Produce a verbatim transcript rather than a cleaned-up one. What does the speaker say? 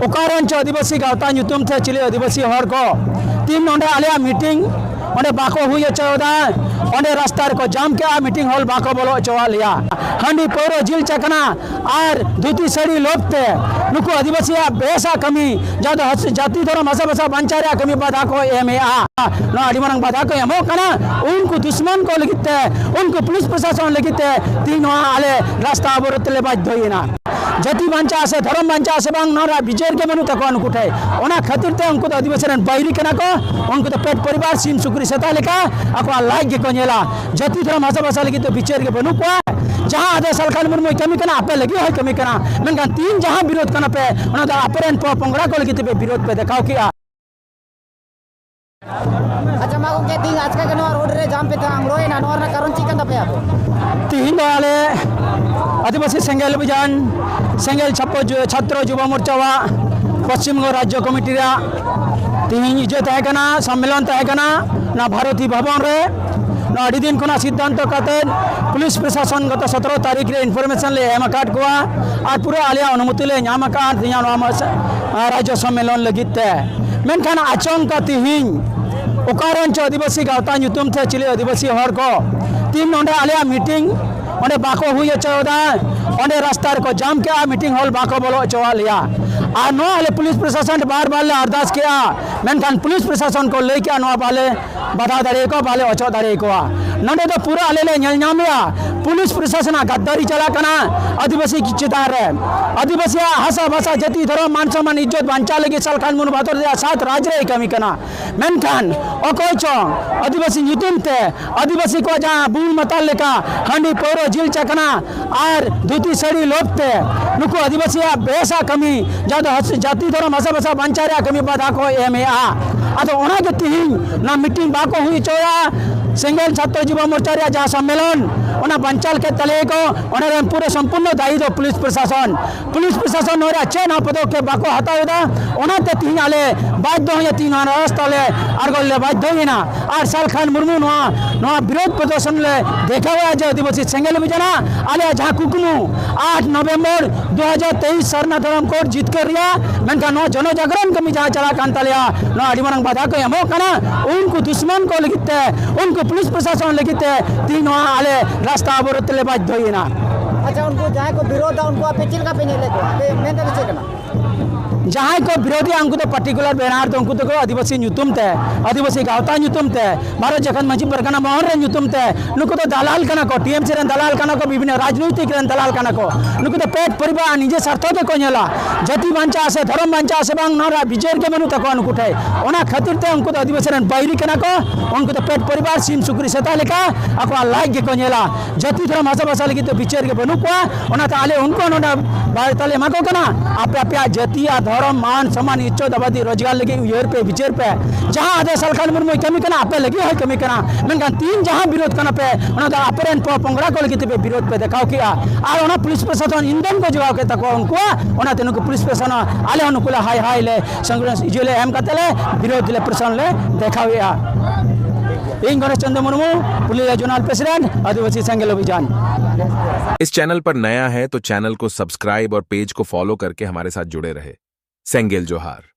ᱚᱠᱟᱨᱮᱱ ᱪᱚ ᱟᱹᱫᱤᱵᱟᱹᱥᱤ ᱜᱟᱶᱛᱟ ᱧᱩᱛᱩᱢ ᱛᱮ ᱪᱤᱞᱤ ᱟᱹᱫᱤᱵᱟᱹᱥᱤ ᱦᱚᱲ ᱠᱚ ᱛᱤᱱ ᱱᱚᱰᱮ ᱟᱞᱮᱭᱟᱜ ᱢᱤᱴᱤᱝ ᱚᱸᱰᱮ ᱵᱟᱠᱚ ᱦᱩᱭ ᱦᱚᱪᱚᱭᱮᱫᱟ, ᱚᱸᱰᱮ ᱨᱟᱥᱛᱟ ᱨᱮᱠᱚ ᱡᱟᱢ ᱠᱮᱜᱼᱟ, ᱢᱤᱴᱤᱝ ᱦᱚᱞ ᱵᱟᱠᱚ ᱵᱚᱞᱚ ᱦᱚᱪᱚᱣᱟᱜ ᱞᱮᱭᱟ᱾ ᱦᱟᱺᱰᱤ ᱯᱟᱹᱣᱨᱟᱹ ᱡᱤᱞ ᱪᱟᱠᱷᱱᱟ ᱟᱨ ᱫᱷᱩᱛᱤ ᱥᱟᱹᱲᱤ ᱞᱳᱵᱷ ᱛᱮ ᱱᱩᱠᱩ ᱟᱹᱫᱤᱵᱟᱹᱥᱤᱭᱟᱜ ᱵᱮᱥᱟᱜ ᱠᱟᱹᱢᱤ, ᱡᱟᱦᱟᱸ ᱫᱚ ᱦᱟᱥ-, ᱡᱟᱹᱛᱤ ᱫᱷᱚᱨᱚᱢ ᱦᱟᱥᱟ ᱵᱷᱟᱥᱟ ᱵᱟᱧᱪᱟᱣ ᱨᱮᱭᱟᱜ ᱠᱟᱹᱢᱤ ᱵᱟᱫᱷᱟ ᱠᱚ ᱮᱢᱮᱜᱼᱟ᱾ ᱱᱚᱣᱟ ᱟᱹᱰᱤ ᱢᱟᱨᱟᱝ ᱵᱟᱫᱷᱟ ᱠᱚ ᱮᱢᱚᱜ ᱠᱟᱱᱟ᱾ ᱩᱱᱠᱩ ᱫᱩᱥᱢᱟᱱ ᱠᱚ ᱞᱟᱹᱜᱤᱫ ᱛᱮ, ᱩᱱᱠᱩ ᱯᱩᱞᱤᱥ ᱯᱨᱚᱥᱟᱥᱚᱱ ᱞᱟᱹᱜᱤᱫ ᱛᱮ ᱛᱮᱦᱮᱧ ᱱᱚᱣᱟ ᱟᱞᱮ ᱨᱟᱥᱛᱟ ᱚᱵᱚᱨᱳᱫᱷ ᱞᱮ ᱵᱟᱫᱽᱫᱷᱚᱭᱮᱱᱟ᱾ ᱡᱟᱹᱛᱤ ᱵᱟᱧᱪᱟᱣ ᱥᱮ ᱫᱷᱚᱨᱚᱢ ᱵᱟᱧᱪᱟᱣ ᱥᱮ ᱵᱟᱝ, ᱱᱚᱣᱟ ᱨᱮᱭᱟᱜ ᱵᱤᱪᱟᱹᱨ ᱜᱮ ᱵᱟᱹᱱᱩᱜ ᱛᱟᱠᱚᱣᱟ ᱱᱩᱠᱩ ᱴᱷᱮᱱ᱾ ᱚᱱᱟ ᱠᱷᱟᱹᱛᱤᱨ ᱛᱮ ᱩᱱᱠᱩ ᱫᱚ ᱟᱹᱫᱤᱵᱟᱹᱥᱤ ᱨᱮᱱ ᱵᱟᱹᱭᱨᱤ ᱠᱟᱱᱟ ᱠᱚ᱾ ᱩᱱᱠᱩ ᱫᱚ ᱯᱮᱴ ᱯᱚᱨᱤᱵᱟᱨ, ᱥᱤᱢ ᱥᱩᱠᱨᱤ ᱥᱮᱛᱟ ᱞᱮᱠᱟ ᱟᱠᱚᱣᱟᱜ ᱞᱟᱡ ᱜᱮᱠᱚ ᱧᱮᱞᱟ᱾ ᱡᱟᱹᱛᱤ ᱫᱷᱚᱨᱚᱢ ᱦᱟᱥᱟ ᱵᱷᱟᱥᱟ ᱞᱟᱹᱜᱤᱫ ᱫᱚ ᱵᱤᱪᱟᱹᱨ ᱜᱮ ᱵᱟᱹᱱᱩᱜ ᱠᱚᱣᱟ᱾ ᱡᱟᱦᱟᱸ ᱟᱫᱚ ᱥᱟᱞᱠᱷᱟᱱ ᱢᱩᱨᱢᱩᱭ ᱠᱟᱹᱢᱤ ᱠᱟᱱᱟ, ᱟᱯᱮ ᱞᱟᱹᱜᱤᱫ ᱦᱚᱸᱭ ᱠᱟᱹᱢᱤ ᱠᱟᱱᱟ, ᱢᱮᱱᱠᱷᱟᱱ ᱛᱤᱦᱤᱧ ᱡᱟᱦᱟᱸ ᱵᱤᱨᱳᱫᱷ ᱠᱟᱱᱟ ᱯᱮ, ᱚᱱᱟ ᱫᱚ ᱟᱯᱮ ᱨᱮᱱ ᱯᱚ-, ᱯᱚᱝᱲᱟ ᱠᱚ ᱞᱟᱹᱜᱤᱫ ᱛᱮᱯᱮ ᱵᱤᱨᱳᱫᱷ ᱯᱮ ᱫᱮᱠᱷᱟᱣ ᱠᱮᱜᱼᱟ᱾ ᱟᱪᱪᱷᱟ, ᱢᱟ ᱜᱚᱢᱠᱮ, ᱛᱤᱦᱤᱧ ᱟᱪᱠᱟ ᱜᱮ ᱱᱚᱣᱟ ᱨᱳᱰ ᱨᱮ ᱡᱟᱢ ᱯᱮ ᱛᱟᱦᱮᱸ ᱟᱝᱲᱚᱭᱮᱱᱟ, ᱱᱚᱣᱟ ᱨᱮᱱᱟᱜ ᱠᱟᱨᱚᱱ ᱪᱮᱫ ᱠᱟᱱ ᱛᱟᱯᱮᱭᱟ ᱟᱯᱮ? ᱛᱤᱦᱤᱧ ᱫᱚ ᱟᱞᱮ ᱟᱹᱫᱤᱵᱟᱹᱥᱤ ᱥᱮᱸᱜᱮᱞ ᱚᱵᱷᱤᱡᱟᱱ, ᱥᱮᱸᱜᱮᱞ ᱪᱷᱟᱯᱚ ᱡᱩ-, ᱪᱷᱟᱛᱨᱚ ᱡᱩᱵᱚ ᱢᱳᱨᱪᱟᱣᱟᱜ ᱯᱚᱥᱪᱤᱢ ᱵᱚᱝᱜᱚ ᱨᱟᱡᱽᱡᱚ ᱠᱚᱢᱤᱴᱤ ᱨᱮᱭᱟᱜ ᱛᱤᱦᱤᱧ ᱤᱭᱟᱹ ᱛᱟᱦᱮᱸ ᱠᱟᱱᱟ, ᱥᱚᱢᱢᱮᱞᱚᱱ ᱛᱟᱦᱮᱸ ᱠᱟᱱᱟ ᱱᱚᱣᱟ ᱵᱷᱟᱨᱚᱛᱤ ᱵᱷᱚᱵᱚᱱ ᱨᱮ᱾ ᱱᱚᱣᱟ ᱟᱹᱰᱤ ᱫᱤᱱ ᱠᱷᱚᱱᱟᱜ ᱥᱤᱫᱽᱫᱷᱟᱱᱛᱚ ᱠᱟᱛᱮ ᱯᱩᱞᱤᱥ ᱯᱨᱚᱥᱟᱥᱚᱱ ᱜᱚᱛᱚ ᱥᱚᱛᱨᱚ ᱛᱟᱹᱨᱤᱠᱷ ᱨᱮ ᱤᱱᱯᱷᱚᱨᱢᱮᱥᱚᱱ ᱞᱮ ᱮᱢ ᱟᱠᱟᱫ ᱠᱚᱣᱟ ᱟᱨ ᱯᱩᱨᱟᱹ ᱟᱞᱮᱭᱟᱜ ᱚᱱᱩᱢᱚᱛᱤ ᱞᱮ ᱧᱟᱢ ᱟᱠᱟᱫᱼᱟ ᱛᱮᱦᱮᱧᱟᱜ ᱱᱚᱣᱟ ᱢᱟᱥ-, ᱨᱟᱡᱽᱡᱚ ᱥᱚᱢᱢᱮᱞᱚᱱ ᱞᱟᱹᱜᱤᱫ ᱛᱮ᱾ ᱢᱮᱱᱠᱷᱟᱱ ᱟᱪᱚᱝᱠᱟ ᱛᱤᱦᱤᱧ ᱚᱠᱟᱨᱮᱱ ᱪᱚ ᱟᱹᱫᱤᱵᱟᱹᱥᱤ ᱜᱟᱶᱛᱟ ᱧᱩᱛᱩᱢ ᱛᱮ ᱪᱤᱞᱤ ᱟᱹᱫᱤᱵᱟᱹᱥᱤ ᱦᱚᱲ ᱠᱚ ᱛᱤᱦᱤᱧ ᱱᱚᱰᱮ ᱟᱞᱮᱭᱟᱜ ᱢᱤᱴᱤᱝ ᱚᱸᱰᱮ ᱵᱟᱠᱚ ᱦᱩᱭ ᱦᱚᱪᱚᱭᱮᱫᱟ, ᱚᱸᱰᱮ ᱨᱟᱥᱛᱟ ᱨᱮᱠᱚ ᱡᱟᱢ ᱠᱮᱜᱼᱟ, ᱢᱤᱴᱤᱝ ᱦᱚᱞ ᱵᱟᱠᱚ ᱵᱚᱞᱚ ᱦᱚᱪᱚᱣᱟᱜ ᱞᱮᱭᱟ᱾ ᱟᱨ ᱱᱚᱣᱟ ᱟᱞᱮ ᱯᱩᱞᱤᱥ ᱯᱨᱚᱥᱟᱥᱚᱱ ᱴᱷᱮᱱ ᱵᱟᱨ ᱵᱟᱨ ᱞᱮ ᱟᱨᱫᱟᱥ ᱠᱮᱜᱼᱟ, ᱢᱮᱱᱠᱷᱟᱱ ᱯᱩᱞᱤᱥ ᱯᱨᱚᱥᱟᱥᱚᱱ ᱠᱚ ᱞᱟᱹᱭ ᱠᱮᱜᱼᱟ ᱱᱚᱣᱟ ᱵᱟᱞᱮ ᱵᱟᱫᱷᱟ ᱫᱟᱲᱮᱭᱟᱠᱚᱣᱟ, ᱵᱟᱞᱮ ᱚᱪᱚᱜ ᱫᱟᱲᱮᱭᱟᱠᱚᱣᱟ᱾ ᱱᱚᱰᱮ ᱫᱚ ᱯᱩᱨᱟᱹ ᱟᱞᱮ ᱞᱮ ᱧᱮᱞ ᱧᱟᱢᱮᱜᱼᱟ ᱯᱩᱞᱤᱥ ᱯᱨᱚᱥᱟᱥᱚᱱᱟᱜ ᱜᱟᱫᱫᱟᱨᱤ ᱪᱟᱞᱟᱜ ᱠᱟᱱᱟ ᱟᱹᱫᱤᱵᱟᱹᱥᱤ ᱪᱮᱛᱟᱱ ᱨᱮ᱾ ᱟᱹᱫᱤᱵᱟᱹᱥᱤᱭᱟᱜ ᱦᱟᱥᱟ ᱵᱷᱟᱥᱟ ᱡᱟᱹᱛᱤ ᱫᱷᱚᱨᱚᱢ ᱢᱟᱱ ᱥᱚᱢᱢᱟᱱ ᱤᱡᱽᱡᱚᱛ ᱵᱟᱧᱪᱟᱣ ᱞᱟᱹᱜᱤᱫ ᱥᱟᱞᱠᱷᱟᱱ ᱢᱩᱨᱢᱩ ᱵᱷᱟᱫᱚᱨ ᱨᱮᱭᱟᱜ ᱥᱟᱛ ᱨᱟᱡᱽ ᱨᱮᱭ ᱠᱟᱹᱢᱤ ᱠᱟᱱᱟ᱾ ᱢᱮᱱᱠᱷᱟᱱ ᱚᱠᱚᱭ ᱪᱚᱝ ᱟᱹᱫᱤᱵᱟᱹᱥᱤ ᱧᱩᱛᱩᱢ ᱛᱮ ᱟᱹᱫᱤᱵᱟᱹᱥᱤ ᱠᱚᱣᱟᱜ ᱡᱟᱦᱟᱸ ᱵᱩᱞ ᱢᱟᱛᱟᱞ ᱞᱮᱠᱟ ᱦᱟᱺᱰᱤ ᱯᱟᱹᱣᱨᱟᱹ ᱡᱤᱞ ᱪᱟᱠᱷᱱᱟ ᱟᱨ ᱫᱷᱩᱛᱤ ᱥᱟᱹᱲᱤ ᱞᱳᱵᱷ ᱛᱮ ᱱᱩᱠᱩ ᱟᱹᱫᱤᱵᱟᱹᱥᱤᱭᱟᱜ ᱵᱮᱥᱟᱜ ᱠᱟᱹᱢᱤ, ᱡᱟᱦᱟᱸ ᱫᱚ ᱦᱟᱥ-, ᱡᱟᱹᱛᱤ ᱫᱷᱚᱨᱚᱢ ᱦᱟᱥᱟ ᱵᱷᱟᱥᱟ ᱵᱟᱧᱪᱟᱣ ᱨᱮᱭᱟᱜ ᱠᱟᱹᱢᱤ ᱵᱟᱫᱷᱟ ᱠᱚ ᱮᱢᱮᱜᱼᱟ᱾ ᱟᱫᱚ ᱚᱱᱟᱜᱮ ᱛᱤᱦᱤᱧ ᱱᱚᱣᱟ ᱢᱤᱴᱤᱝ ᱵᱟᱠᱚ ᱦᱩᱭ ᱦᱚᱪᱚᱭᱟ᱾ ᱥᱮᱸᱜᱮᱞ ᱪᱷᱟᱛᱨᱚ ᱡᱩᱵᱚ ᱢᱳᱨᱪᱟ ᱨᱮᱭᱟᱜ ᱡᱟᱦᱟᱸ ᱥᱚᱢᱢᱮᱞᱚᱱ ᱚᱱᱟ ᱵᱟᱧᱪᱟᱣ ᱠᱮᱫ ᱛᱟᱞᱮᱭᱟ ᱠᱚ᱾ ᱚᱱᱟ ᱨᱮᱱ ᱯᱩᱨᱟᱹ ᱥᱚᱢᱯᱩᱨᱱᱚ ᱫᱟᱭᱤ ᱫᱚ ᱯᱩᱞᱤᱥ ᱯᱨᱚᱥᱟᱥᱚᱱ᱾ ᱯᱩᱞᱤᱥ ᱯᱨᱚᱥᱟᱥᱚᱱ ᱱᱚᱣᱟ ᱨᱮᱭᱟᱜ ᱪᱮᱫ ᱦᱚᱸ ᱯᱚᱫᱚᱠᱷᱮᱯ ᱵᱟᱠᱚ ᱦᱟᱛᱟᱣ ᱮᱫᱟ᱾ ᱚᱱᱟᱛᱮ ᱛᱤᱦᱤᱧ ᱟᱞᱮ ᱵᱟᱫᱽᱫᱷᱚ ᱦᱚᱭᱮ ᱛᱤᱦᱤᱧ ᱱᱚᱣᱟ ᱨᱟᱥᱛᱟ ᱞᱮ ᱟᱬᱜᱚ ᱞᱮ ᱵᱟᱫᱽᱫᱷᱚᱭᱮᱱᱟ᱾ ᱟᱨ ᱥᱟᱞᱠᱷᱟᱱ ᱢᱩᱨᱢᱩ ᱱᱚᱣᱟ, ᱱᱚᱣᱟ ᱵᱤᱨᱳᱫᱷ ᱯᱨᱚᱫᱚᱨᱥᱚᱱ ᱞᱮ ᱫᱮᱠᱷᱟᱣᱟ ᱡᱮ ᱟᱹᱫᱤᱵᱟᱹᱥᱤ ᱥᱮᱸᱜᱮᱞ ᱚᱵᱷᱤᱡᱟᱱᱟ ᱟᱞᱮᱭᱟᱜ ᱡᱟᱦᱟᱸ ᱠᱩᱠᱢᱩ ᱟᱴ ᱱᱚᱵᱷᱮᱢᱵᱚᱨ ᱫᱩ ᱦᱟᱡᱟᱨ ᱛᱮᱭᱤᱥ ᱥᱟᱨᱱᱟ ᱫᱷᱚᱨᱚᱢ ᱠᱳᱰ ᱡᱤᱛᱠᱟᱹᱨ ᱨᱮᱭᱟᱜ, ᱢᱮᱱᱠᱷᱟᱱ ᱱᱚᱣᱟ ᱡᱚᱱᱚ ᱡᱟᱜᱽᱨᱚᱱ ᱠᱟᱹᱢᱤ ᱡᱟᱦᱟᱸ ᱪᱟᱞᱟᱜ ᱠᱟᱱ ᱛᱟᱞᱮᱭᱟ, ᱱᱚᱣᱟ ᱟᱹᱰᱤ ᱢᱟᱨᱟᱝ ᱵᱟᱫᱷᱟ ᱠᱚ ᱮᱢᱚᱜ ᱠᱟᱱᱟ᱾ ᱩᱱᱠᱩ ᱫᱩᱥᱢᱚᱱ ᱠᱚ ᱞᱟᱹᱜᱤᱫ ᱛᱮ, ᱩᱱᱠᱩ ᱯᱩᱞᱤᱥ ᱯᱨᱚᱥᱟᱥᱚᱱ ᱞᱟᱹᱜᱤᱫ ᱛᱮ ᱛᱤᱦᱤᱧ ᱱᱚᱣᱟ ᱟᱞᱮ ᱨᱟᱥᱛᱟ ᱚᱵᱚᱨᱳᱫᱷ ᱛᱮᱞᱮ ᱵᱟᱫᱽᱫᱷᱚᱭᱮᱱᱟ᱾ ᱟᱪᱪᱷᱟ, ᱩᱱᱠᱩ ᱡᱟᱦᱟᱸᱭ ᱠᱚ ᱵᱤᱨᱳᱫᱷᱟ, ᱩᱱᱠᱩ ᱟᱯᱮ ᱪᱮᱫ ᱞᱮᱠᱟ ᱯᱮ ᱧᱮᱞᱮᱫ ᱠᱚᱣᱟ? ᱟᱯᱮ ᱢᱮᱱ ᱫᱚ ᱪᱮᱫ ᱠᱟᱱᱟ? ᱡᱟᱦᱟᱸᱭ ᱠᱚ ᱵᱤᱨᱳᱫᱷᱤᱭᱟ, ᱩᱱᱠᱩ ᱫᱚ ᱯᱟᱨᱴᱤᱠᱩᱞᱟᱨ ᱵᱮᱱᱟᱨ ᱫᱚ, ᱩᱱᱠᱩ ᱫᱚᱠᱚ ᱟᱹᱫᱤᱵᱟᱹᱥᱤ ᱧᱩᱛᱩᱢ ᱛᱮ, ᱟᱹᱫᱤᱵᱟᱹᱥᱤ ᱜᱟᱶᱛᱟ ᱧᱩᱛᱩᱢ ᱛᱮ, ᱵᱷᱟᱨᱚᱛ ᱡᱷᱟᱲᱠᱷᱚᱸᱰ ᱢᱟᱹᱡᱷᱤ ᱯᱟᱨᱜᱟᱱᱟ ᱢᱚᱦᱚᱞ ᱨᱮᱱ ᱧᱩᱛᱩᱢ ᱛᱮ, ᱱᱩᱠᱩ ᱫᱚ ᱫᱟᱞᱟᱞ ᱠᱟᱱᱟ ᱠᱚ, ᱴᱤ ᱮᱢ ᱥᱤ ᱨᱮᱱ ᱫᱟᱞᱟᱞ ᱠᱟᱱᱟ ᱠᱚ, ᱵᱤᱵᱷᱤᱱᱱᱚ ᱨᱟᱡᱽᱱᱳᱭᱛᱤᱠ ᱨᱮᱱ ᱫᱟᱞᱟᱞ ᱠᱟᱱᱟ ᱠᱚ᱾ ᱱᱩᱠᱩ ᱫᱚ ᱯᱮᱴ ᱯᱚᱨᱤᱵᱟᱨ ᱟᱨ ᱱᱤᱡᱮ ᱥᱟᱨᱛᱷᱚ ᱜᱮᱠᱚ ᱧᱮᱞᱟ᱾ ᱡᱟᱹᱛᱤ ᱵᱟᱧᱪᱟᱜᱼᱟ ᱥᱮ ᱫᱷᱚᱨᱚᱢ ᱵᱟᱧᱪᱟᱜᱼᱟ ᱥᱮ ᱵᱟᱝ, ᱱᱚᱣᱟ ᱨᱮᱭᱟᱜ ᱵᱤᱪᱟᱹᱨ ᱜᱮ ᱵᱟᱹᱱᱩᱜ ᱛᱟᱠᱚᱣᱟ ᱱᱩᱠᱩ ᱴᱷᱮᱱ᱾ ᱚᱱᱟ ᱠᱷᱟᱹᱛᱤᱨ ᱛᱮ ᱩᱱᱠᱩ ᱫᱚ ᱟᱹᱫᱤᱵᱟᱹᱥᱤ ᱨᱮᱱ ᱵᱟᱹᱭᱨᱤ ᱠᱟᱱᱟ ᱠᱚ᱾ ᱩᱱᱠᱩ ᱫᱚ ᱯᱮᱴ ᱯᱚᱨᱤᱵᱟᱨ, ᱥᱤᱢ ᱥᱩᱠᱨᱤ ᱥᱮᱛᱟ ᱞᱮᱠᱟ ᱟᱠᱚᱣᱟᱜ ᱞᱟᱡ ᱜᱮᱠᱚ ᱧᱮᱞᱟ᱾ ᱡᱟᱹᱛᱤ ᱫᱷᱚᱨᱚᱢ ᱦᱟᱥᱟ ᱵᱷᱟᱥᱟ ᱞᱟᱹᱜᱤᱫ ᱫᱚ ᱵᱤᱪᱟᱹᱨ ᱜᱮ ᱵᱟᱹᱱᱩᱜ ᱠᱚᱣᱟ᱾ ᱚᱱᱟᱛᱮ ᱟᱞᱮ ᱩᱱᱠᱩ ᱦᱚᱸ ᱱᱚᱰᱮ ᱵᱟᱨᱛᱟᱞᱮ ᱮᱢᱟ ᱠᱚ ᱠᱟᱱᱟ, ᱟᱯᱮ ᱟᱯᱮᱭᱟᱜ ᱡᱟᱹᱛᱤ ᱟᱨ ᱫᱷᱚᱨᱚᱢ, ᱢᱟᱱ ᱥᱚᱢᱢᱟᱱ, ᱤᱡᱽᱡᱚᱛ ᱟᱵᱟᱫᱤ, ᱨᱳᱡᱽᱜᱟᱨ ᱞᱟᱹᱜᱤᱫ ᱩᱭᱦᱟᱹᱨ ᱯᱮ, ᱵᱤᱪᱟᱹᱨ ᱯᱮ᱾ ᱡᱟᱦᱟᱸ ᱟᱫᱮ ᱥᱟᱞᱠᱷᱟᱱ ᱢᱩᱨᱢᱩᱭ ᱠᱟᱹᱢᱤ ᱠᱟᱱᱟ, ᱟᱯᱮ ᱞᱟᱹᱜᱤᱫ ᱦᱚᱸᱭ ᱠᱟᱹᱢᱤ ᱠᱟᱱᱟ, ᱢᱮᱱᱠᱷᱟᱱ ᱛᱤᱦᱤᱧ ᱡᱟᱦᱟᱸ ᱵᱤᱨᱳᱫᱷ ᱠᱟᱱᱟ ᱯᱮ, ᱚᱱᱟ ᱫᱚ ᱟᱯᱮᱨᱮᱱ ᱯᱚ ᱯᱚᱝᱲᱟ ᱠᱚ ᱞᱟᱹᱜᱤᱫ ᱛᱮᱯᱮ ᱵᱤᱨᱳᱫᱷ ᱯᱮ ᱫᱮᱠᱷᱟᱣ ᱠᱮᱜᱼᱟ᱾ ᱟᱨ ᱚᱱᱟ ᱯᱩᱞᱤᱥ ᱯᱨᱚᱥᱟᱥᱚᱱ ᱤᱱᱫᱷᱚᱱ ᱠᱚ ᱡᱚᱜᱟᱣ ᱠᱮᱫ ᱛᱟᱠᱚᱣᱟ ᱩᱱᱠᱩᱣᱟᱜ, ᱚᱱᱟᱛᱮ ᱱᱩᱠᱩ ᱯᱩᱞᱤᱥ ᱯᱨᱚᱥᱟᱥᱚᱱ ᱦᱚᱸ ᱟᱞᱮ ᱦᱚᱸ ᱱᱩᱠᱩ ᱞᱮ ᱦᱟᱭ ᱦᱟᱭ ᱞᱮ ᱥᱚᱝᱜᱨᱟᱢ ᱤᱭᱟᱹ ᱞᱮ ᱮᱢ ᱠᱟᱛᱮ ᱞᱮ ᱵᱤᱨᱳᱫᱷ ᱞᱮ ᱯᱨᱚᱥᱟᱥᱚᱱ ᱞᱮ ᱫᱮᱠᱷᱟᱣᱮᱜᱼᱟ᱾ ᱤᱧ ᱜᱚᱱᱮᱥ ᱪᱚᱱᱫᱨᱚ ᱢᱩᱨᱢᱩ, ᱯᱩᱨᱩᱞᱤᱭᱟᱹ ᱡᱳᱱᱟᱞ ᱯᱨᱮᱥᱤᱰᱮᱱᱴ, ᱟᱹᱫᱤᱵᱟᱹᱥᱤ ᱥᱮᱸᱜᱮᱞ ᱚᱵᱷᱤᱡᱟᱱ᱾ इस चैनल पर नया है तो चैनल को सब्सक्राइब और पेज को फॉलो करके हमारे साथ जुड़े रहे। सेंगेल जोहार।